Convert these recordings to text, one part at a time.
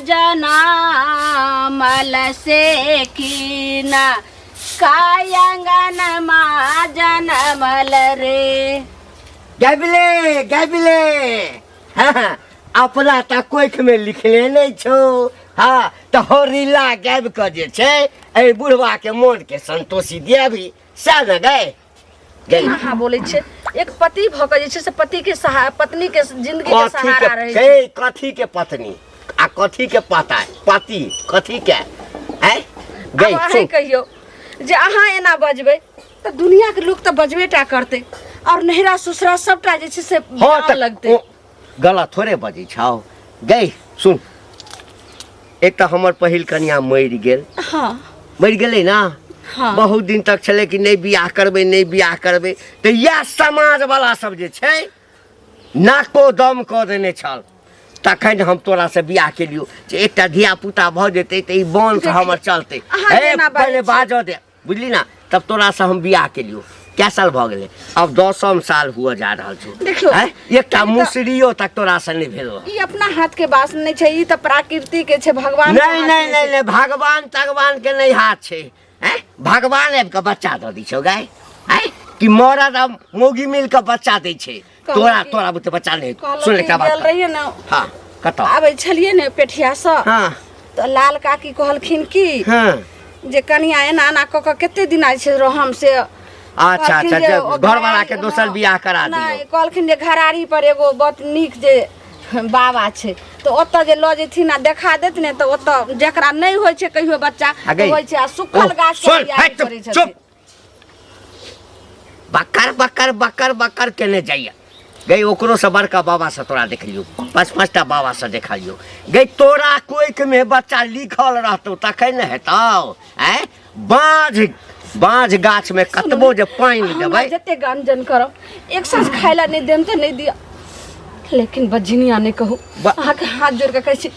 जनमल से कीना काय अंगनमा जनमल रे। गबले गबले, हाँ, अपना तऽ कोखिमे लिखले नहि छौ। हाँ तऽ हौरीला गाबि कऽ जे छै एहि बुढ़वाके मोनके संतोषी दियाबी, सएह ने गै? गै अहाँ बोलै छियै एक पति भऽ कऽ जे छै से पति के सहा पत्नी के जिंदगी के कथी सहारा के रहै छै। गै, कथी के पत्नी आ कथी के पता पति कथी के आँय गै? आब अहीं सुन कहियौ जे अहाँ एना बजबै तऽ दुनिया के लोक तऽ बजबे टा करतै और नैहरा ससुरा सबटा जे छै से हँ भाव तऽ लगतै। ओ गलत थोड़े बजै छौ गै। सुन, एक तऽ हमर पहिल कनिया मरि गेल। हाँ। मरि गेलै ना? हाँ। बहुत दिन तक छलै कि नहि बियाह करबै, नहि बियाह करबै, तऽ इएह समाजवला सब जे छै नाको दम कऽ देने छल। तखन हम तोरासँ बियाह केलियौ जे एकटा धिया पुता भऽ जेतै तऽ ई वंश हमर चलतै। अहाँ हे जेना बाजै पहिले छी। बाजऽ दे, बुझली ना? तब तोरासँ हम बियाह केलियौ। कै साल भऽ गेलै? आब 10म साल हुअ जा रहल छौ। देखियौ, आँय? एकटा ई तऽ- मुसरियो तक तोरासँ नहि भेल। ई अपना हाथ के बात नहि छै, ई तऽ प्रकृति के छै, भगवान के नहि हाथ नहि मे नहि छै। नहि, भगवान तगवान के नहि हाथ छै। आँय? भगवान आबि कऽ बच्चा दऽ दै छौ गाय? आँय? कि मरद आ मौगी मिल कऽ बच्चा दै छै? कहलहुँ तोरा कि- तोरा बुते बच्चा नहि हेतौ। कहलहुँ सुन कि एकटा बात गेल कह। रहियै ने, हाँ, कतऽ आबै छलियै ने पेठियासँ, हाँ, तऽ लाल काकी कहलखिन कि हाँ जे कनिया एना एना कऽ कऽ कते दिन आइ छै रहम से। अच्छा। कहलखिन अच्छा जे जे ओ घरवाला के घरारी- दोसर हँ, बियाह करा दियौ। नहि, कहलखिन जे घरारी पर एगो बहुत नीक जे बाबा छै तऽ ओतऽ जे लऽ जेथिन आ देखा देत ने तऽ ओतऽ जकरा नहि होइ छै कहियो बच्चा आ गई। होइ छै आ सुखल ओ, गाछ के सुन, तैयारी हट, करै चुप। छथिन। बकर बकर बकर बकर केने जाइए गई। ओकरो से बड़का बाबा से तोरा देखलियौ, पाँच पाँचटा बाबा से देखलियौ गई। तोरा कोइख में बच्चा लिखल रहतौ तखन ने हेतौ। आँय, बाँझ बाँझ गाछ में कतबो जे पानि हमरा देबै। जते गंजन करब, एक साँझ खाय ला नहि देम तऽ नहि दिअ, लेकिन बझनिया नहि कहू। अहाँके हाथ जोड़ के कहै छी,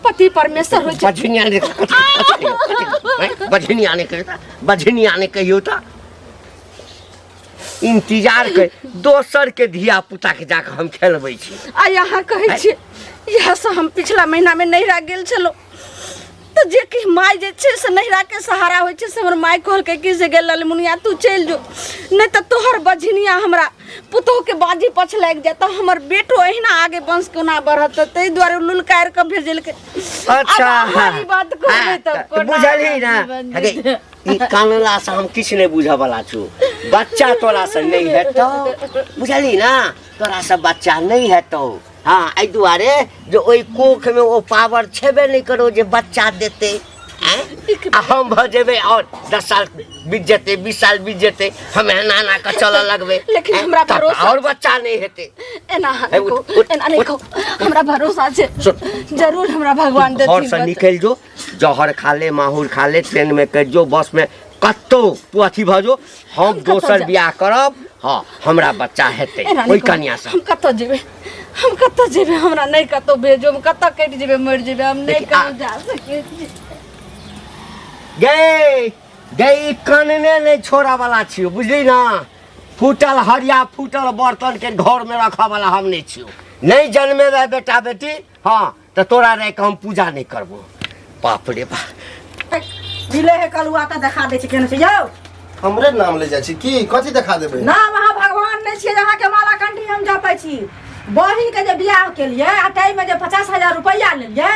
पति परमेश्वर होइ छै। बझनिया नहि कथी- कथी कहियौ, कथी कहियौ, आँय? बझनिया नहि कहियौ तऽ, बझनिया नहि कहियौ तऽ। इंतजार कर दोसर के धिया पुता के जाके हम खेलबै छी। आइ अहाँ कहै छियै इएह से हम पिछला महीना में नैहरा गेल छलहुँ तऽ जे कि माय जे छै से नैहरा के सहारा होइ छै, से हमर माय कहलकै कि से गेल ललमुनिया तू चलि जो, नहि तऽ तोहर बझनिया हमरा पुतोह के बाजी पछ लागि जायत तऽ हमर बेटो अहिना आगे वंश कोना बढ़त, तऽ ताहि दुआरे लुलकारि कऽ भेजलकै। अच्छा। आब अहाँ ई बात कहबै हाँ, तब तऽ कोना बुझलही ना? जीवन हगे, जीतै? ई कानला से हम किछु नहि बुझऽ वाला छु। बच्चा तोरा से नहि हेतौ, बुझलही ना? तोरा से बच्चा नहि हेतौ। हाँ, एहि दुआरे जे ओहि कोख में ओ पावर छेबे नहि करो जे बच्चा देतै। आँय? आ हम भऽ जेबै और 10 साल बीत जेतै, 20 साल बीत जेतै, हम एना एना कऽ चलऽ लगबै। लेकिन आँय? हमरा तब भरोसा और बच्चा नहि हेतै। एना अहाँ हे, नहि उठ, कहू, उठ, एना नहि उठ। कहू, हमरा भरोसा छै, सुन। जरूर हमरा भगवान घर देथिन से बच्चा। निकलि जो, जहर खा ले, माहुर खा ले, ट्रेन में कटि जो, बस में कतौ तू अथी भऽ जो, हम कतऽ दोसर जायब? बियाह करब। हाँ, हमरा बच्चा हेतै एना नहि ओहि कहू, कन्या से। हम कतऽ जेबै? हम कतऽ जेबै? हमरा नहि कतौ भेजो, हम कतऽ कटि जेबै, मरि जेबै, हम नहि देखी, आ- कतौ जा सकै छी। गै गै, ई कनने नहि छोड़ऽ वाला छियौ, बुझली ना? फूटल हरिया फूटल बर्तन के घर में रखऽ वाला हम नहि छियौ। नहि जन्मेबै बेटा बेटी, हाँ, तऽ तोरा रहि कऽ हम पूजा नहि करबो। बाप रे बाप। मिले है कलुआ तऽ देखा दै छै केना छै यौ। हमरे नाम ले जाइ छी की? कथी देखा देबै? नाम अहाँ भगवान नहि छियै जे अहाँके माला कंठी हम जपै छी। बहिन के जे बियाह केलियै आ ताहिमे जे 50,000 रुपैआ लेलियै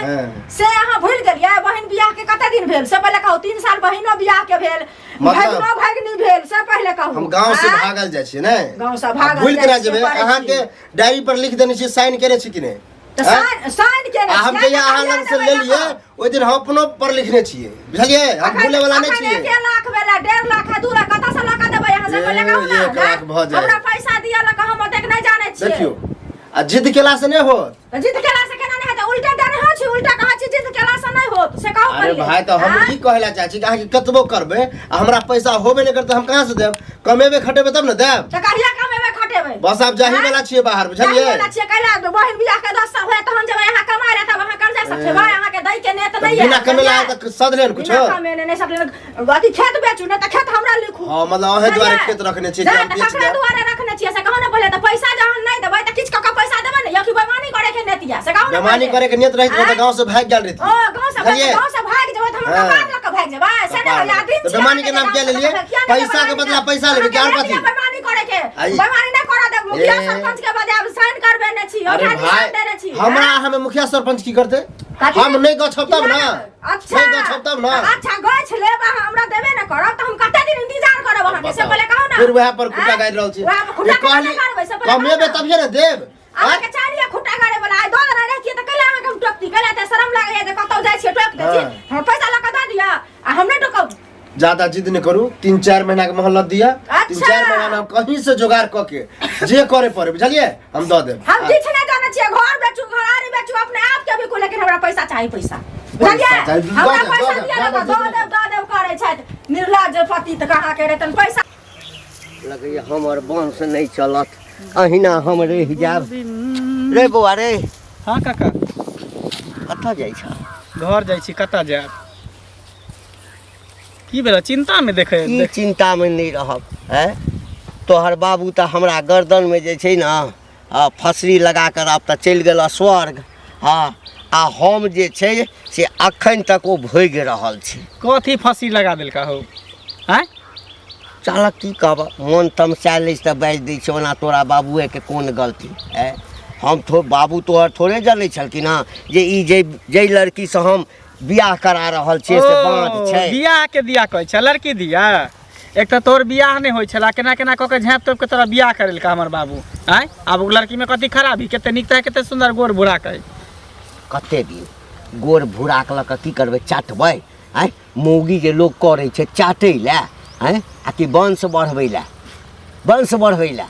से अहाँ भूलि गेलियै? बहिन बियाह के कते दिन भेल से पहिले कहू। 3 साल बहिनो बियाह के भेल, मतलब भगिनो भगिनी भेल, से पहिले कहू। हम गांव से आँय? भागल जाइ छियै ने? गाँव से भागल आ भूलि जाइ केना छियै, जेबै? पढ़ै अहाँके छी। डायरी पर लिख देने छियै, साइन केने छी कि नहि? तऽ आँय? साइन साइन केने आ हम छियै, जहिया तऽ अहाँ कहिया लग से देबै लेलियै लऽ कऽ? ओहि दिन हम अपनो पर लिखने छियै, बुझलियै? हम अखन- भूले वाला नहि अखन छियै। 1 लाख भेलै, 1.5 लाख है, 2 लाख कतऽ से लऽ कऽ देबै अहाँ से? पहिले कहू ने, 1 लाख भऽ जाए। हमरा पैसा दिअ लऽ कऽ हम ओतेक नहि जानै छियै। देखियौ, आ जिद केला से नहि होत। तऽ जिद केला से केना नहि हेतै? उल्टा डरे हो छी, उल्टा कहै छी जिद केला से नहि होत, से कहू अरे पहिले। भाई, तऽ हम आँय? ई कहै लए चाहै छी कि अहाँके कतबो करबै आ हमरा पैसा होबे नहि करतै, हम कहाँ से देब? कमेबै खटेबै तब ने देब। तऽ कहिया कमेबै खटेबै? बस आब जाही वाला छियै बाहर, बुझलियै? जाही वाला छियै कैला? बहिन बियाह के 10 साल होय तहन जेबै अहाँ कमाय ला, तब अहाँ कर्जा सब खेबै। अहाँ के दै के नेत तऽ नहि बिना है, कमेला बुझलियै? तऽ सधले ने कुछो। बिना कमेने नहि सधले। अथी खेत बेचू ने तऽ खेत हमरा लिखू। हँ, मतलब अहें दुआरे बुझलियै? खेत रखने छियै जे जा, हम तऽ बेच ककरा देब। दुआरे रखने छियै से कहू ने पहिले। तऽ पैसा जहन नहि देबै तऽ किछु कऽ के पैसा देबै ने, या कि बेईमानी करे के नेत यऽ, से कहू ने। बेमानी करे के नियत रहित रहे त गांव से भाग गेल रहित ओ गांव से भाग गांव से भाग जेबै त हम कपार लऽ के भाग जेबै से नहि होइया दिन तऽ बेमानी के नाम क्या लेलियै पैसा के बदला पैसा लेबै कि और कथी बेमानी करे के बेमानी नहि करऽ देब मुखिया सरपंच के बजायब साइन करबे ने छी अरे भाई देने छी हमरा हमें मुखिया सरपंच की करते हम नहीं गछब तब ना अच्छा नहीं गछब तब ना अच्छा गछ लेब अहाँ हमरा देबे ने करब त हम कते दिन इंतजार करब अहाँ के से पहिले कहू ना फिर वएह पर खुट्टा गाड़ि रहल छी वएह पर खुट्टा कहली गाड़बै से पहिले कमेबे तभिए ने देब अहाँके चाही खुट्टा गाड़े वाला आइ दऽ देने रहितियै तऽ कैला अहाँके हम टोकती कैला तऽ शरम लागैया जे कतौ जाइ छियै टोकि दै छी हाँ। हमरा पैसा लऽ कऽ दऽ दिअ आ हम नहि टोकब ज्यादा जिद नहीं करू 3-4 महीना के मोहलत दिया तीन अच्छा। चार महीना में हम कहीं से जोगाड़ कऽ के जे करे पड़े बुझलिए हम दऽ देब हम किछु नहि जानै छियै घर बेचू घरारी बेचू अपने आप के भी लेकिन हमरा पैसा चाही पैसा बुझलियै चाही, दऽ हमरा देब, पैसा दऽ देब, दिअ ने दऽ तऽ देब, दऽ देब दऽ देब करै छथि निर्लज पति तऽ कहाँ के रहतनि पैसा लगैया हमर वंश नहि चलत अहिना हम रहि जायब रे बौआ रे हाँ काका कतऽ जाइ छ घर जाइ छी कतऽ जायब की भेल चिंता में देखे की चिंता में नहि रहब हैं तोहर बाबू तऽ हमरा गर्दनमे जे छै ने फसरी लगा कऽ आब तऽ चलि गेल स्वर्ग हँ आ हम जे छै से अखन तक ओ भोगि रहल छी कथी फंसी लगा देलका हो आँय चालक की कहब मोन तमसायल अछि तऽ बाजि दै छै ओना तोरा बाबुएके कोन गलती आँय हम थो बाबू तोहर थोड़े जनै छलखिन हँ जे ई जे जाहि लड़कीसँ हम बियाह करा रहल छियै से बाँझ छै बियाह के दिया कहै छै लड़की दिया एक तऽ तोहर बियाह नहि होइ छला केना केना कऽ के झाँपि तोपि के तोरा बियाह करेलका हमर बाबू आँय आब ओ लड़की में कथी खराबी कते नीक तऽ कते सुन्दर गोर भूरा कहै कते दिन गोर भूराके लऽ कऽ की करबै चाटबै आँय मौगी जे लोक करै छै चाटै लए आँय आ कि वंश बढ़बै लए वंश बढ़बै लए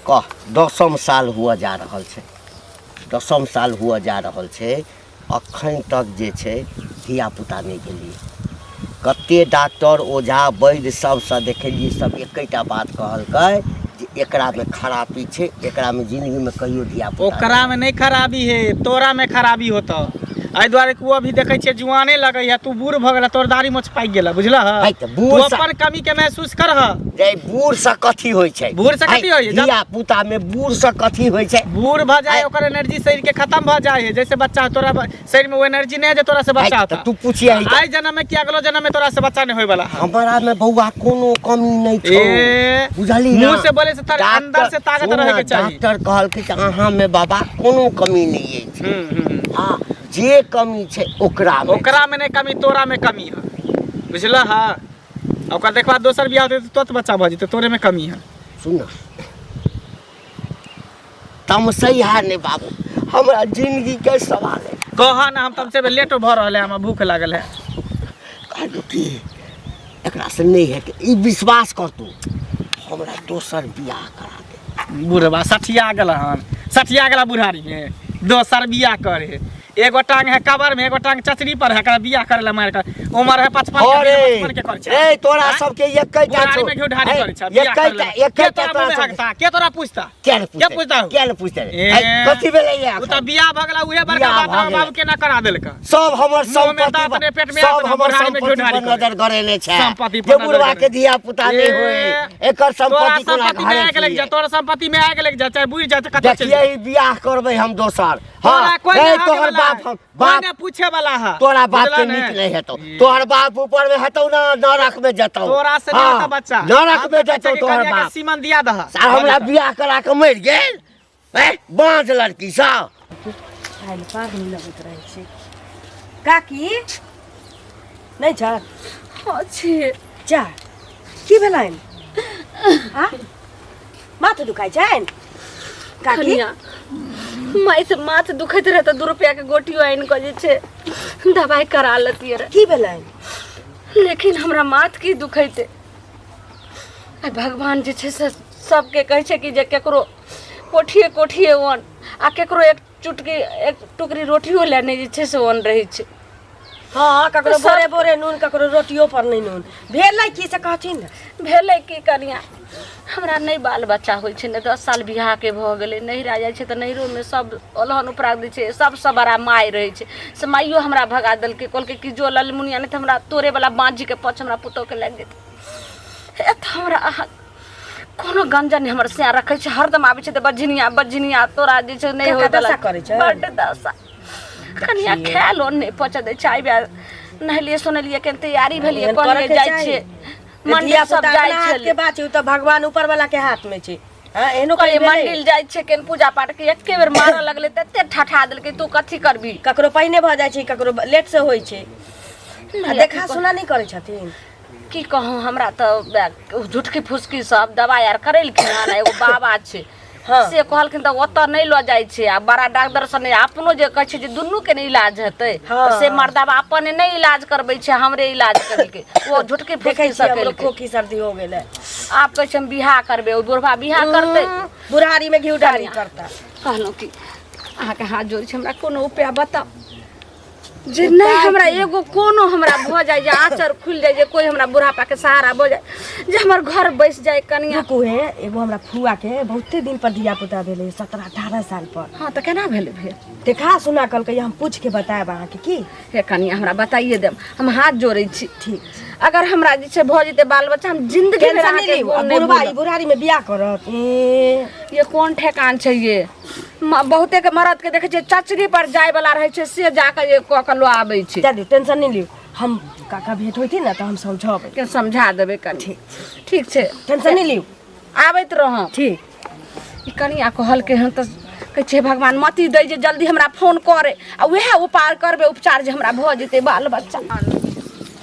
कह 10म साल हुअ जा रहल छै 10म साल हुअ जा रहल छै अखन तक जे छै धियापुता नहि भेलियै कते डॉक्टर ओझा वैद्य सबसँ देखेलियै सब एकेटा बात कहलकै जे एकरामे खराबी छै एकरामे जिन्दगीमे कहियो धियापुता ओकरामे नहि खराबी है तोरामे खराबी होतऽ एहि दुआरे कि ओ अभी देखै छियै जुआने लगै है तू बूढ़ भऽ गेला तोर दाढ़ी मोछ पाकि गेला बुझलह है तऽ बूढ़ तू अपन कमी के महसूस करह जे बूढ़ से कथी होइ छै बूढ़ से कथी होइ छै? धिया पुता में बूढ़ से कथी होइ छै बूढ़ भऽ जाए आइ- ओकर एनर्जी शरीर के खत्म भऽ जाए है जैसे बच्चा तोरा शरीर में वो एनर्जी नहीं है जे तोरा से बच्चा आइ, होता तऽ तू पूछिए है आइ जन्म में कि अगलो जन्म में तोरा से बच्चा नहीं होय वाला है। हमरा में बौआ कोनो कमी नहीं छौ ए बुझली ना मुंह से बोले से तारे अंदर से ताकत सुन रहे ना, के चाही डॉक्टर कहलकै जे अहाँ में बाबा कोनो कमी नहीं अछि हम्म, हम्म। हाँ जे कमी छै ओकरा में ओकरा में नहीं कमी तोरा में कमी है बुझल हा ओकर देखबा दोसर बियाह होतै तऽ तुरंत बच्चा भऽ जेतै तोरे में कमी है सुन ना तमसै है नहीं बाबू हमरा जिंदगी के सवाल है कह ना हम तमसे लेट भऽ रहल है हमरा भूख लागल है कहलहुँ कि एकरा से नहीं है ई विश्वास कर तू हमरा दोसर बियाह करा दे बुढ़वा सठिया गेल हन सठिया गेला बुढ़ारी में दोसर बियाह करे एगो टांग है कबर में एगो टांग चचरी पर है एकरा बियाह करे ला मार के उम्र है 55 के अरे 55 के कर छै ए तोरा आँय? सबके एकेटा बुढ़ारी छौ में घी ढारी ए, करे छै बियाह करे ला एकेटा के एकेटा तोरा मुंह में तोरा सबके हकता के तोरा पूछता किया ने के पूछते पूछता हूँ? किया ने पूछते रे ए, ए, कथी भेलै ये उ तऽ बियाह भऽ गेला उहे बड़का बियाह बात भऽ हमर गेलै। बाबू केना करा देलका सब हमर मुँह में संपत्ति दाँत पर ने, पेट में सब हाथ ने, हमर बुढ़ारी में संपत्ति घी ढारी पर करे। नजर गड़ेने छै संपत्ति पर जे नजर बुढ़वा के गड़ेने। धिया पुता नहि ए, होय एकर तोरा संपत्ति कोना संपत्ति में घरे आगि लागि जा तोरा संपत्ति में आगि लागि जा चाहे बुझि जा चाहे कतऽ चलि देखिए जा ई बियाह करबै हम दोसर तोरा हाँ कोई ए नहीं आगे तोहर वाला बाप है हम कोई बाप नहीं पूछे वाला है तोरा बाप बुझला के ने? नीक नहीं हेतौ ई। तोहर बाप ऊपर में हेतौ ना नरक में जेतौ तोरा से नहीं हाँ, होता बच्चा नरक हम में तऽ जेतौ के तोहर कनिया के बाप सीमन दिया दह सार हमरा बियाह करा के मरि गेल ए बाँझ लड़की सब खाइ पागल लगैत रहै छै काकी नहि छ हँ छी जा की भेलनि आ माथ दुखाइ छनि काकी कनिया माय से माथ दुखैत रहे तऽ 2 रुपया के गोटियो आनि कऽ जे छै दवाइ करा लेतियै रहे की भेलनि लेकिन हमरा माथ की दुखैते आ भगवान जे छै से सबके कहै छै कि जे केकरो कोठिए कोठिए ओन आ केकरो एक चुटकी एक टुकड़ी रोटियो लए नहि जे छै से ओन रहै छै हँ ककरो तऽ सब- बोरे बोरे नून ककरो रोटियो पर नहि नून भेलै की से कहथिन ने भेलै की कनिया हमरा नहि बाल बच्चा होइ छै ने 10 साल बियाहके भऽ गेलै नैहरा जाइ छै तऽ नैहरोमे सब अलहन उपरा दै छै सबसँ बड़ा माय रहै छै से माइयो हमरा भगा देलकै कहलकै कि जो ललमुनिया नहि तऽ हमरा तोरे वाला बाँझीके पछ हमरा पुतोहके लागि जेतै एतऽ हमरा अहाँ कोनो गंजन नहि हमर सैया रखै छै हरदम आबै छै तऽ बझनिया बझनिया तोरा जे छै नहि काका होय दशा करै छै? बड्ड दशा कनिया खायल नहि पचऽ दै छै आइ नहेलियै सोनेलियै केन तैयारी भेलियै एहन कहलियै करऽके जाइ चाही। छियै जे मंदिर धिया सब पुता जाइ अपना हाथ के छलै बात छै ओ तऽ भगवान ऊपर वाला के हाथ में छै हाँ एहनो कहलियै कहीं भेलै? मंदिर जाइ छियै केन पूजा पाठ के एके बेर मारऽ लगलै तते ठठा देलकै तू कथी करबी ककरो पहिने भऽ जाइ छै ककरो लेट से होइ छै आ देखा सुना नहि करै छथिन की कहूँ हमरा तऽ झुटकी फुसकी सब दबाइ आर करेलखिन हन एगो बाबा छै हाँ। से कहलखिन तऽ ओतऽ नहि लऽ जाइ छै आ बड़ा डॉक्टर से नहि अपनो जे कहै छै जे दुनू के ने इलाज हेतै हाँ। तऽ से मर्दाबा अपने नहि इलाज करबै छै हमरे इलाज करेलकै ओ झुटकी देखै फुसकी छियै सब हमरो केलकै खोखी सर्दी हो गेलै आब कहै छै हम बियाह करबै ओ बुढ़बा बियाह करतै बुढ़ारी में घी डारी करता कहलहुँ कि अहाँके हाथ जोड़ै छी हमरा कोनो उपाय बताउ जे नहि हमरा एगो कोनो हमरा भऽ जाय जे आँचर खुलि जाय जे कोइ हमरा बुढ़ापाके सहारा भऽ जाय जे हमर घर बसि जाय कनिया रुकू हे एगो हमरा फुआ के बहुते दिन पर धिया पुता भेलै 17 18 साल पर हँ तऽ केना भेलै भेल देखा सुना कहलकै हम पूछ के बतायब अहाँके की हे कनिया हमरा बताइए देब हम हाथ जोड़ै छी ठीक अगर हमरा जे छै भऽ जेतै बाल बच्चा हम जिंदगी भरि टेंशन अहाँके नहि लिउ गुण आ नहि बुढ़बा भूलब। ई बुढ़ारी में बियाह करत ए ये कोन ठेकान छै ये बहुते के मरद के देखै छियै चचरी पर जाय वाला रहै छै से जाके जे कऽ के लऽ आबै छै जा दियौ टेंशन नहि लिउ हम काका भेंट होइथिन ने तऽ हम समझेबै के समझा देबै कनि ठीक छै टेंशन नहि लिउ आबैत रहब ठीक ई कनिया कहलकै हन तऽ कहै छै भगवान मति दै जे जल्दी हमरा फोन करे आ उएह उपाय करबै उपचार जे हमरा भऽ जेतै बाल बच्चा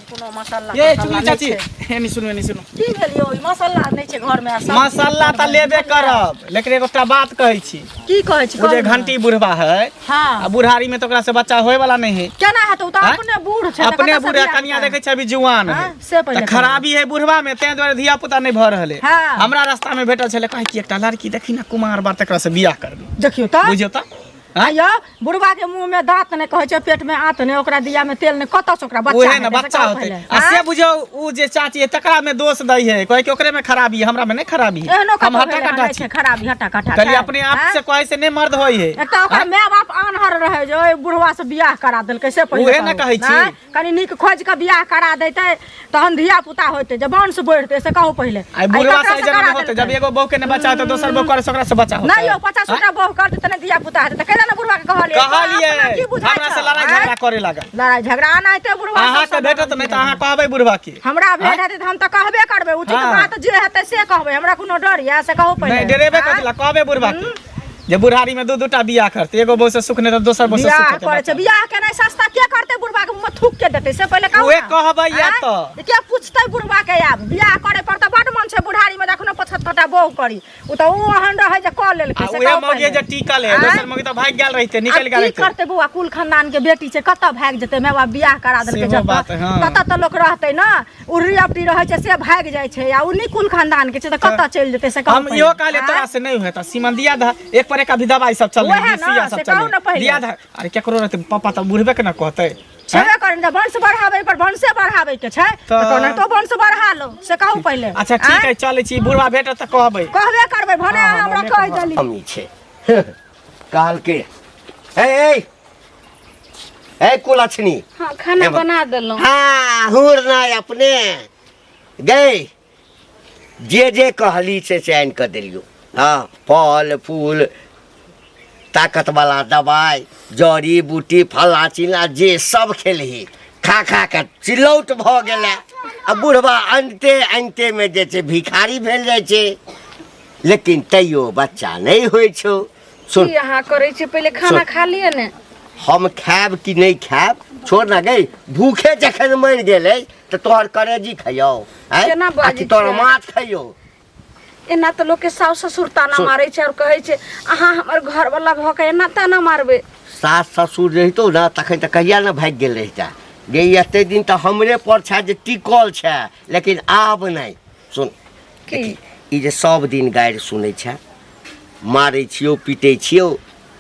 कोनो मसाला ये तसाला चुगली नहि चाची छै। एनी सुनू एनी सुनू की भेल यौ ई मसाला नहि छै घर में मसाला तऽ लेबे करब लेकिन एगोटा बात कहै छी की कहै छी ओ जे कहू ने। घंटी बुढ़बा है हाँ आ बुढ़ारी में तऽ ओकरा से बच्चा होय वाला नहीं है केना हेतै ओ तऽ आँय? अपने बूढ़ छै तऽ अपने कतऽसँ बूढ़ा बियाह कनिया हेतै? देखै छै अभी जुआन है हाँ, से पहिले तऽ खराबी है बुढ़वा में तें दुआरे धिया पुता नहीं भऽ रहल है हाँ। हमरा रास्ता में भेटल छलै कहै कि एकटा लड़की देखी ना कुमार बार तकरा से बियाह करबी देखियौ तऽ बुझियौ तऽ आँय? आइयो बुढ़वा के मुंह में दांत नहि कहै छै पेट में आंत नहि ओकरा दिया में तेल नहि कतऽ से ओकरा बच्चा उहे ने हेतै से बच्चा कहू होते पहिले। आ से आँय? बुझियौ उ जे चाची है तकरा में दोष दै है कहै कि ओकरे में खराबी है हमरा में नहीं खराबी है एहनो हम कतौ हटा भेलै हन, कटा नहि छी छै खराबी हटा कटा कहलियै छै। अपने आप आँय? से कहै से नहीं मर्द होय है एकटा ओकर माय बाप आन्हर रहै जे ओहि बुढ़वा से बियाह करा देलकै से पहिले उहे ने कहै छी। आँय? कनी नीक खोजि कऽ बियाह करा दैतै तहन धिया पुता होइतै जे वंश बढ़तै से कहू पहिले आई बुढ़वा ककरा से से जन्म करा होते देलकै? जब एगो बहू के ने बच्चा होते दोसर बहू करे से ओकरा से बच्चा होते नहीं यौ 50 टा बहू करतै तऽ नहि धिया पुता हेतै तऽ कैला ने बुढ़वा के कहलियै कहलियै अपना की बुझाइ हमरा से छौ, लड़ाई आँय? झगड़ा करे लागल लड़ाई झगड़ा अनाहिते बुढ़वा अहाँ सब के भेटत नहि तऽ अहाँ कहबै बुढ़वा के हमरा भेट हेतै तऽ हम तऽ कहबे करबै उचित हाँ। बात जे हेतै से कहबै हमरा कोनो डर यऽ से कहू पहिले नहि डरेबे आँय? कथी ला कहबै बुढ़वा के जे बुढ़ारी में दू दूटा बियाह करते एगो बहू से सुख नहीं तऽ दोसर बहू से बियाह सुख हेतै करै छै बियाह केनाइ सस्ता के करतै बुढ़वा के मुँह में थूक के देतै से पहिले कहू उहे ने। कहबै या आँय? तऽ। के पूछतै बुढ़वा के आब बियाह करे पर तऽ बड मन छै बुढ़ारी में जखनो 75 टा बहू करी ओ तऽ ओ ओहन रहै जे कऽ लेलकै आ से उहे कहू मौगी पहिले। जे टिकल है आँय? दोसर मौगी तऽ भागि गेल रहिते निकलि आब गेल की रहिते करतै बौआ कुल खानदान के बेटी छै कतऽ भागि जेतै माय बाप बियाह करा देलकै सेहो जतऽ बात है, हाँ। ततऽ तऽ लोक रहतै ने उर्री अपटी रहै छै से भागि जाइ छै आ ओ नहि कुल खानदान के छै तऽ कतऽ चलि जेतै से कहू हम इहो कहलियै तोरा से नहि होता सीमन दिया दा एक पर एक अभी दवाई सब चल ओएह ने, सब से चल कहू ने पहिले। दिया दा अरे केकरो रहते पापा तऽ बुढ़बे के ना कहते छेबे करै ने वंश बढ़ाबै पर वंशे बढ़ाबै के छै तऽ कोनाहितो वंश बढ़ा लो से कहू पहिले अच्छा ठीक है चलै छी बुढ़वा भेटत तऽ कहबै कहबे करबै भने अहाँ हमरा कहि देली कमी छै कहलकै हे ए ए कुलक्षणी हाँ खाना एबा। बना देलहुँ हाँ हुर नहि अपने गई जे जे कहली से से आनि कऽ देलियौ हँ फल फूल ताकतवला दबाइ जड़ी बूटी फल्लाँ चिल्लाँ जे सब खेलही खा खा कऽ चिलौट भऽ गेलै आ बुढ़बा अनिते अनितेमे जे छै भिखारी भेल जाइ छै लेकिन तैयो बच्चा नहि होइ छौ सुन की अहाँ करै छी पहिले खाना सुन। खा लिअ ने हम खायब कि नहि खायब छोड़ ना गई भूखे जखन मरि गेलै तऽ तोहर करेजी खइयौ आँय? केना आ बाजै कि तोहर छियै? माछ खइयौ एना तऽ लोकके साउस ससुर ताना सुन। मारै छै आओर कहै छै अहाँ हमर घरवला भऽ कऽ एना ताना मारबै सास ससुर रहितौ ने तखन तऽ कहिया ने भागि गेल रहिता गे ई एते दिन तऽ हमरे पर छै जे टिकल छै लेकिन आब नहि सुन की? देखी, ई जे सब दिन गारि सुनै छै मारै छियौ पीटै छियौ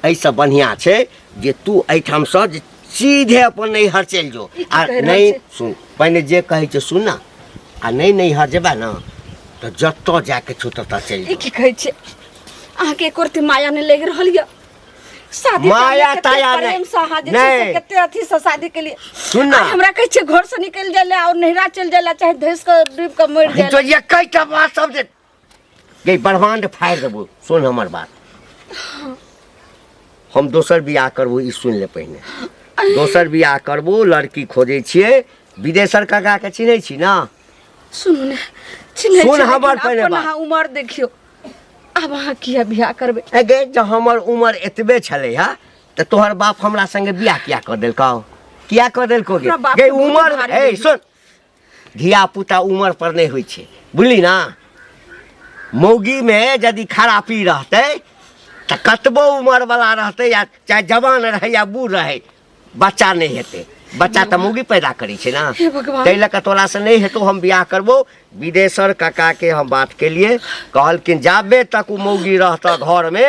एहिसँ बढ़िआँ छै जे तू एहिठामसँ जे सीधे अपन नैहर चलि जो ई की आ कहि रहल नहि छी? सुन पहिने जे कहै छै सुन ने आ नहि नैहर जेबे ने तऽ जतऽ जाके छौ ततऽ चलि ई जो की कहै छियै अहाँके एको रत्ती माया नहि लागि रहल यऽ शादी माया करलियै, कते ताया नहि। प्रेम से अहाँ जे छै से नहि। कते अथी से शादी केलियै सुन ना। आइ हमरा कहै छियै घर से निकलि जाय लए और नैहरा चलि जाय लए चाहे धसि कऽ डूबि कऽ मरि जाय तो लए ये कईटा बात सब जे गे ब्रह्मांड फाड़ि देबो। सुन हमर बात, हम दोसर बियाह करबो, ई सुन ले पहिने। दोसर बियाह करबो, लड़की खोजै छियै। विदेशर काका के चिन्है छी ना? सुनू ने, चिन्है सुन छी, हमर लेकिन पहिने अपन बात। अहाँ उमर देखियौ, आब अहाँ किया बियाह करबै? ए गे, जँ हमर उमर एतबे छलै हा तऽ तोहर बाप हमरा संगे बियाह किया कऽ देलकौ? किया कऽ देलकौ गे? हमरा बाप गे के बहुत उमर भारी ए भेल। सुन, धिया पुता उमर पर नहि होइ छै, बुझली ना? मौगीमे यदि खरापी रहतै तऽ कतबो उमर वाला रहतै या चाहे जवान रहै या बूढ़ रहै, बच्चा नहि हेतै। बच्चा तऽ मौगी पैदा करै छै ना। हे भगवान। ताहि लऽ कऽ तोरासँ नहि हेतौ, हम बियाह करबो। विदेशर काकाके हम बात केलिए, कहलखिन जाबे तक ओ मौगी रहतऽ घरमे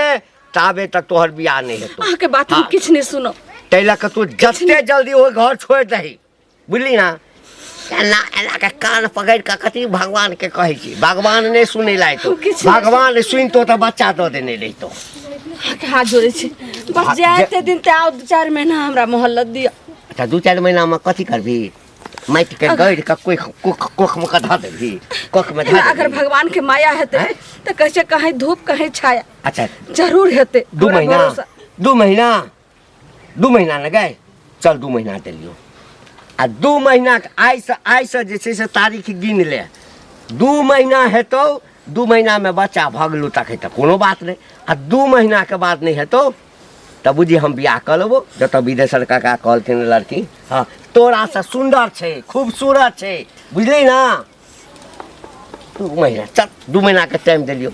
ताबे तक तोहर बियाह नहि हेतौ। अहाँके बात हम किछु नहि सुनब। ताहि लऽ कऽ तू जते जल्दी ओहि घर छोड़ि दही, बुझली ना? एना एना के कान पकड़ि कऽ कथी भगवान के कहै छी, भगवान नहि सुनै ला एतौ। किछु नहि। भगवान सुनितो तऽ बच्चा दऽ देने रहितौ। अहाँके हाथ जोड़ै छी, बस हाँ, जाते दिन तऽ आउ, 2-4 महीना हमरा मोहल्लत दिअ। अच्छा, 2-4 महीनामे कथी करबही? माटिके गढ़ि कऽ कोख कोख कोखमे कऽ धऽ देबही? कोखमे धऽ एना अगर देबही? भगवान के माया हेतै आँय? तऽ कहै छै कहीं धूप कहीं छाया। अच्छा, जरूर हेतै। 2 हमरा महीना? भरोसा। 2 महीना, 2 महीना ने गए, चल 2 महीना देलियौ। आ 2 महीना आइसँ आइसँ जे छै से तारीख गिन ले, 2 महीना हेतौ, 2 महीनामे बच्चा भऽ गेलौ तखन तऽ कोनो बात नहि। आ 2 महीनाके बाद नहि हेतौ तऽ बुझी हम बियाह कऽ लेबो जतऽ विदेशर काका कहलखिन लड़की। हँ, तोरासँ सुन्दर छै, खूबसूरत छै, बुझली ना? 2 महीना, चल 2 महीनाके टाइम देलियौ।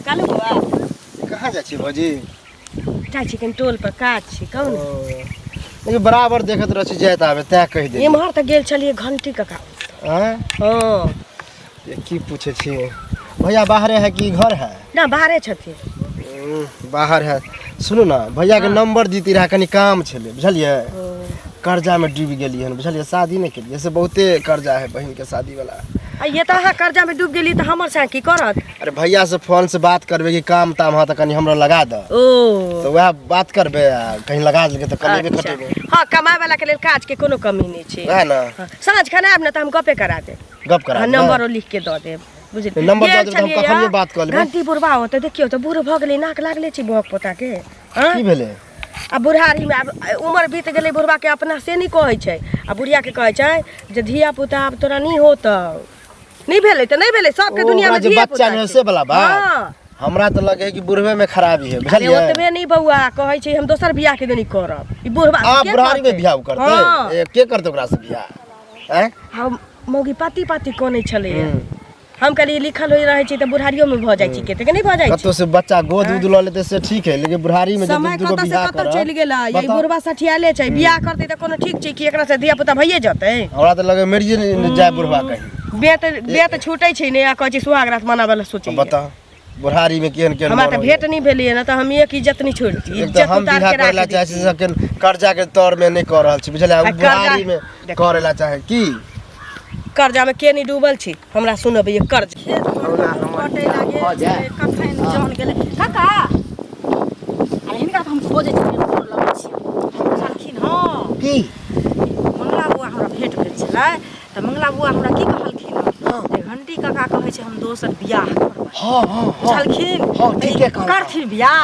कालू बौआ, कहाँ जाइ छी भौजी? जाइ छी कनि टोल पर, काज छै। कहू ने। लेकिन बराबर देखैत रहै छी जाइत आबे, तैं कहि देली। एम्हर तऽ गेल छलियै घंटी काका। आँय? हँ। ये की पूछे छी भैया, बाहरे है कि घर है? ना, बाहरे छथिन। बाहर है। सुनू ना, भैया के नंबर दीती रहा, कनी काम छलै, बुझलियै? कर्जा में डूबि गेलियै हन, बुझलियै? शादी नहि केलियै से बहुते कर्जा है बहिन के शादी वाला। आ ये तऽ अहाँ कर्जा में डूब गेली तऽ हमर साँ की करत? अरे भैया से फोन से बात करबै कि काम ताम हाँ तऽ कनी हमरा लगा दऽ। ओ तऽ वएह बात करबै आ कहीं लगा देलकै तऽ कमेबे अच्छा। खटेबै। हँ, कमाय वाला के लेल काज के कोनो कमी नहि छै। वएह ना। हँ, साँझ खन आयब ने तऽ हम गपे करा देब। गप करा हँ, देबै? नंबरो लिख के दऽ देब, बुझलियै? नंबर दऽ गेल देब तऽ हम छलियै कखनियो या, बात कऽ लेबै। घंटी बुढ़बा होतै, देखियौ तऽ बूढ़ भऽ गेलै, नाक लागले छै बौक पोता के। हँ? की भेलै? आ बुढ़ारी में आब उमर बीत गेलै बुढ़बा के, अपना से नहि कहै छै आ बुढ़िया के कहै छै जे धिया पुता आब तोरा नहि होतौ। नहि भेलै तऽ नहि भेलै, सबके ओ, दुनिया ओकरा में जे धिया बच्चा पुता नहि छै। से वाला बात? हँ। हमरा तऽ लगे है कि बुढ़वे में खराबी है, अरे बुझलियै? ओतबे नहि बौआ, कहै छै हम दोसर बियाह के देनी करब। ई बुढ़बा आब के बुढ़ारी में करतै? बियाह करतै? हँ। ए, के करतै ओकरा से बियाह? आँय? हम मौगी पाती पाती कनै छलैया। हम कहलियै लिखल होई रहै छै तऽ बुढ़ारियो में भऽ जाइ छै, कतेक नहि भऽ जाइ छै। कतौ से बच्चा गोद उद लऽ लेतै से ठीक है, लेकिन बुढ़ारी में जब समय दू गो कतऽ से बियाह कतऽ करत, चलि गेलै। ई बताउ। बुढ़बा सठियाले छै, बियाह करतै तऽ कोनो ठीक छै कि एकरा से धिया पुता भइए जेतै? हमरा तऽ लगे मरिए ने जाय बुढ़बा कहीं। बेत बेत छूटै छै ने आ कहै छै सुहाग रात मनाबै लए सोचै। बताउ बुढ़ारी में केहन केहन हमरा मोन तऽ होइए। भेंट नहि भेलैए ने तऽ हम एक इज्जत नहि छोड़ती। एक तऽ इज्जत हम उतार बियाह के करे ला राख चाहे छी से कर्जा के तौर में नहीं कऽ रहल छी, बुझलियै? आ ओ बुढ़ारी में देखियौ। करे ला चाहे की कर्जा में के नहि डूबल छी, हमरा सुनबैए कर्ज। कटै लागे भऽ जाय। कखन जन गेलै काका। अरे हिनका तऽ हम खोजै छियै, फोन लगै छियै। बुझलखिन? हँ। की? मंगला बुआ हमरा भेंट भेल छलै तऽ मंगला बुआ हमरा की कहलखिन जे घंटी काका कहै छै हम दोसर बियाह करबै। हँ हँ हँ बुझलखिन? हँ, ठीके कहलखिन। करथिन बियाह?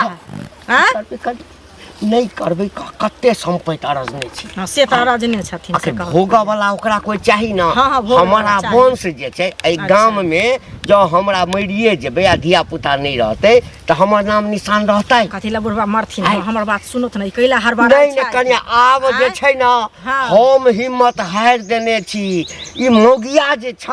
आँय? करबै, करबै। नहि करबै, कते सम्पति अरजने छी। हँ, से तऽ अरजने छथिन से अखन कहलखिन। भोगऽ वाला ओकरा कोइ चाही ने। हँ, हँ, भोगऽ वाला हमरा चाही। वंश जे छै एहि गाम में, जँ हमरा मरिए जेबै आ धिया पुता नहि रहतै तऽ हमर नाम निशान रहतै? कथी लए बुढ़बा मरथिन? आइ। हमर बात सुनत नहि, कैला हड़बड़ाइ नहि नहि छै? कनिया, आब जे आँय? छै ने हँ। हम हिम्मत हारि देने छी। ई मौगिया जे छ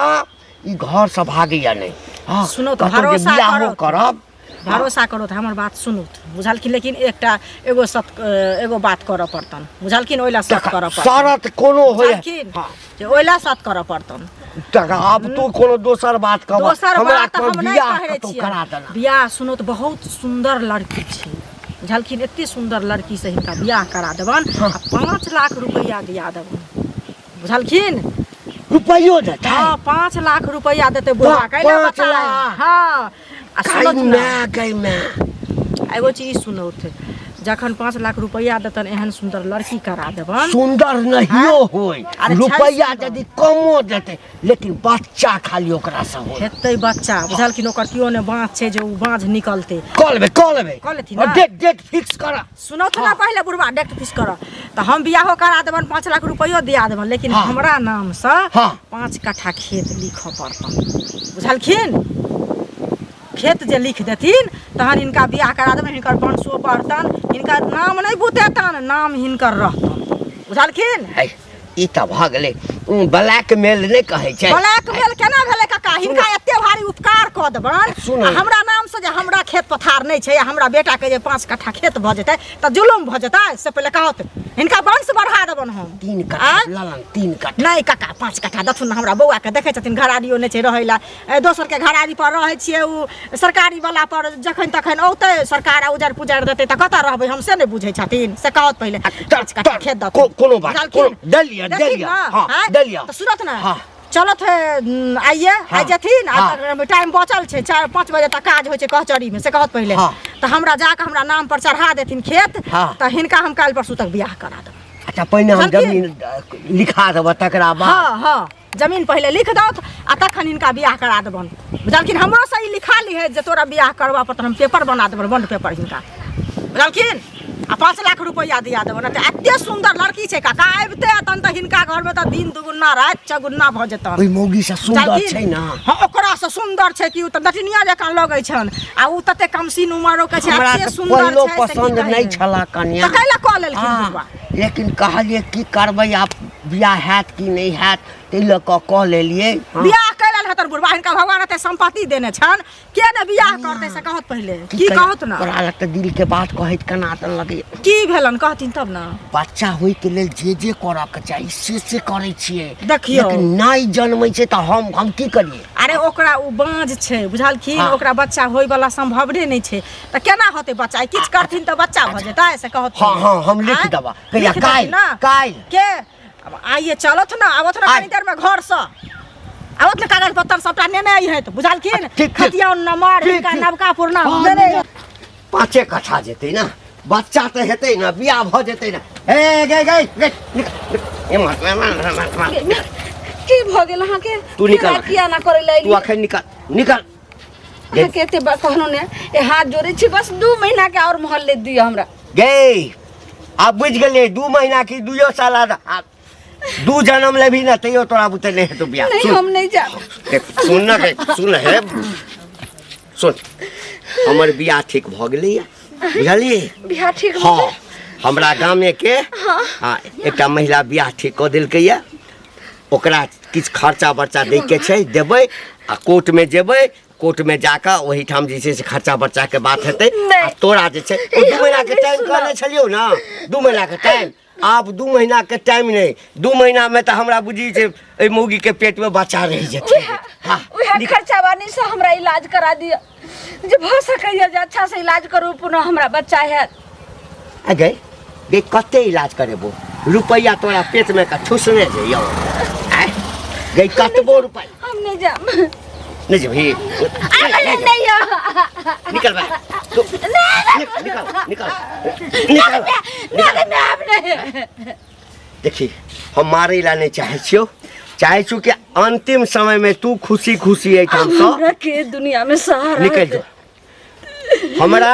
ई घर से भागैया नहि। हँ, सुनू तऽ कतौ जे भरोसा बियाहो करत। करब, भरोसा करो तऽ हमर बात सुनू, बुझलखिन? लेकिन एकटा एगो सत एगो बात करऽ पड़तन, बुझलखिन? ओहि लए सत करऽ पड़तन। शरत कोनो होय। बुझलखिन? हँ। जे ओहि लए सत करऽ पड़तन। तकर आब तू कोनो दोसर बात कहब? दोसर हमरा बात कोइ हम नहि बियाह कहै कतौ करा छियै। देना। बियाह सुनू तऽ बहुत सुन्दर लड़की छै, बुझलखिन? एते सुन्दर लड़की से हिनका बियाह करा देबन आ 5 लाख रुपैआ दिया देबन, बुझलखिन? रुपैयो देतै? हँ, 5 लाख रुपैआ देतै बुढ़वा। कैला 5 बता लाख? हँ, आ गई सुनत ने माय, गई माय। एगो चीज सुनौथ जखन 5 लाख रुपैआ देतन, एहन सुन्दर लड़की करा देबन। सुन्दर नहियो होय, अरे छै रुपैआ सुन्दर। यदि कमो देतै, लेकिन बच्चा खाली ओकरा से होय। हेतै बच्चा, बुझलखिन? ओकर केओ ने बाँझ छै जे ओ बाँझ निकलतै। कऽ लेबै, कऽ लेबै। कऽ लेथिन और ना? डेट डेट फिक्स कर। सुनौथ ना पहिले बुढ़बा, डेट फिक्स कर तऽ हम बियाहो करा देबन, 5 लाख रुपैयो दिया देबन, लेकिन हमरा नामसँ 5 कट्ठा खेत लिखऽ पड़तन, बुझलखिन? खेत जे लिख देथिन तहन हिनका बियाह करा देबनि, हिनकर वंशो बढ़तन, हिनकर नाम नहि बुतेतन, नाम हिनकर रहतन, बुझलखिन? है, ई तऽ भऽ गेलै ब्लैकमेल नहि कहै छै? ब्लैकमेल केना भेलै काका? हिनका एते भारी उपकार कऽ देबनि सुनू। आ हमरा नाम से जे हमरा खेत पथार नहि छै आ हमरा बेटा के जे 5 कट्ठा खेत भऽ जेतै तऽ जुलुम भऽ जेतै? से पहिले कहत, हिनका वंश बढ़ा देबनि हम। 3 कट्ठा। आँय? ललन, 3 कट्ठा। नहि काका, 5 कट्ठा देथुन ने। हमरा बौआके देखै छथिन, घरारियो नहि छै रहै लए, दोसरके घरारी पर रहै छियै। ओ सरकारी वाला पर जखन तखन औतै सरकार आ उजाड़ि पुजारि देतै तऽ कतऽ रहबै हम, से नहि बुझै छथिन? से कहत पहिले, 5 कट्ठा खेत देथुन। कोनो बात बुझलखिन? कोनो देलियै। देथिन देलियै। ने? हँ। आँय? देलियै। तऽ सुनत ने? हँ। चलत है आइए आइ जेथिन आ टाइम बचल छै, 4-5 बजे तक काज होइ छै कचहरीमे, से कहत पहिले। तऽ हमरा जाकऽ हमरा नाम पर चढ़ा देथिन खेत तऽ हिनका हम काल्हि परसू तक बियाह करा देब। अच्छा, पहिने हम बुझलखिन? जमीन लिखा देबऽ, तकरा बाद। हँ, जमीन पहिले लिख दौथ आ तखन हिनका बियाह करा देबन, बुझलखिन? हमरो से ई लिखा ली जे तोरा बियाह करबा पर हम पेपर बना देबन, बॉन्ड पेपर हिनका, बुझलखिन? आ 5 लाख रुपैआ दिया देबन। तऽ एते सुन्दर लड़की छै काका, आबिते तहन तऽ हिनका घरमे तऽ दिन दुगुना राति चौगुना भऽ जेतन। ओहि मौगी से सुन्दर बुझलखिन? छै ने? हँ, ओकरा से सुन्दर छै कि, ओ तऽ नटिनिया जकाँ लगै छनि आ ओ तते कमसिन उमरो के छै। हमरा एते तऽ सुन्दर पहिलो छै से की पसन्द कही? नहि छला कन्या। तऽ कैला कऽ लेलखिन बुढ़बा? लेकिन कहलियै की करबै आब, बियाह हैत कि नहि हैत, ताहि लऽ कऽ कऽ लेलियै, हँ। बियाह कैला हेतन बुढ़बा? हिनका भगवान एते संपत्ति देने छनि, के ने बियाह करतै, से कहत पहिले। की कहिया? कहत ने? तोरा लग तऽ दिल के बात कहैत केना तऽ लगैया। की भेलन, कहथिन तब ने। बच्चा होइके लेल जे जे करऽ के चाही से से करै छियै। देखियौ। लेकिन नहि जनमै छै तऽ हम की करियै? अरे, ओकरा ओ बाँझ छै, बुझलखिन? ओकरा बच्चा होय वाला संभवने नहि छै, तऽ केना होतै बच्चा? किछु करथिन तऽ बच्चा भऽ जेतै, से कहत। हँ हँ हम लिख आँय? देबऽ। कहिया? लिख देथिन काल्हि? ने? काल्हि। के अब आइए चलत ने, आबत ने। आइ। कनी देर में घर से आबत ने, कागज पत्तर सबटा नेने अइहे तऽ, बुझलखिन? ठीक, ठीक। खतियान नंबर ठीक, हिनका ठीक। नवका पुरना नेने अइहे। 5 कट्ठा जेतै ने, बच्चा तऽ हेतै ने, बियाह भऽ जेतै ने। हे गे गे गे, निकल, एम्हर, एम्हर, एम्हर, एम्हर। की भऽ गेल अहाँके? तू निकल। केना किया ना करै लए? तू अखन निकल, निकल। अहाँके एते बार कहलहुँ ने, ए हाथ जोड़ै छी, बस 2 महीना के आओर मोहल्ले दिअ हमरा। गे, आब बुझि गेलियै, 2 महीना की 2 साल, आधा दू जन्म लेबही ने तैयो तोरा बुते नहि हेतौ बियाह। नहीं। सुन। हम नहीं जाब। देख, सुन न गे, सुन, हे सुन, हमर बियाह ठीक भऽ गेलैया, बुझलियै? बियाह ठीक भऽ हँ, हमरा गामे के हँ एकटा महिला बियाह ठीक कऽ देलकैया। ओकरा किछु खर्चा बर्चा दैके छै, देबै आ कोर्टमे जेबै। कोर्टमे जाकऽ ओहिठाम जे छै से खर्चा बर्चाके बात हेतै। नहि। आ तोरा जे छै ओ 2 महीनाके नहि टाइम सुनब। कहने छलियौ ने, 2 महीनाके टाइम। आब 2 महीनाके टाइम नहि, 2 महीनामे तऽ हमरा बुझी छै एहि मौगीके पेटमे बच्चा रहि जेतै। हँ। उएह खर्चा बानी से हमरा इलाज करा दिअ, जे भऽ सकैए जे अच्छा से इलाज करू, पुनः हमरा बच्चा हैत। आ गई गे, कते इलाज करेबो? रुपैआ तोरा पेटमे का ठुसने जइयौ? आँय गई, कतबो रुपैआ। हम नहीं जाब। नहि जेबही? नहीं, नहीं। निकल बा तू, निकल, निकल, निकल, निकल। नहीं। देखी, हम मारै ला नहि चाहै छियौ, चाहै छियौ कि अंतिम समयमे तू खुशी खुशी एहिठामसँ हमरा के दुनिया में सहारा निकलि जो। हमरा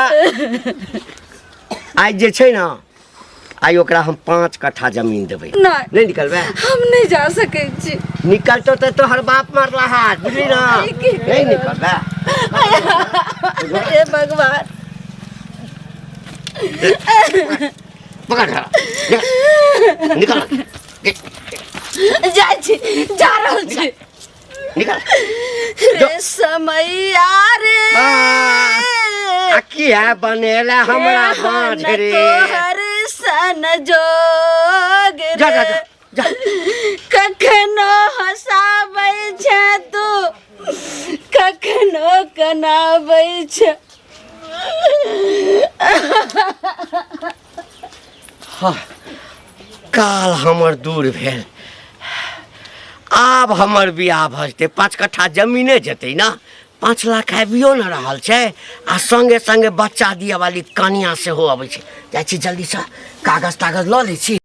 आइ जे छै ने, आइ ओकरा हम 5 कट्ठा जमीन देबै। नहि। नहि निकलबै? हम नहीं जा सकै छी। निकलतो तऽ तोहर बाप मरला हाथ, बुझली ना? नहीं निकलबै? हे भगवान। पकड़ धरा, निकल, निकल। जाइ छी, जा रहल छी। निकल। रे समैया रे। आ किया बनेला हमरा बाँझ रे? तोहर सन जोग जा जा। रे। जा जा। कखनो हँसाबै छै तू, कखनो कनाबै छै। हाँ, काल हमर दूर भेल। आब हमर बियाह भऽ जेतै, 5 कट्ठा जमीने जेतै ने। 5 लाख आबियो ने रहल छै आ संगे संगे बच्चा दिअ वाली कनिया सेहो अबै छै। जाइ छी जल्दीसँ कागज तागज लऽ लै छी।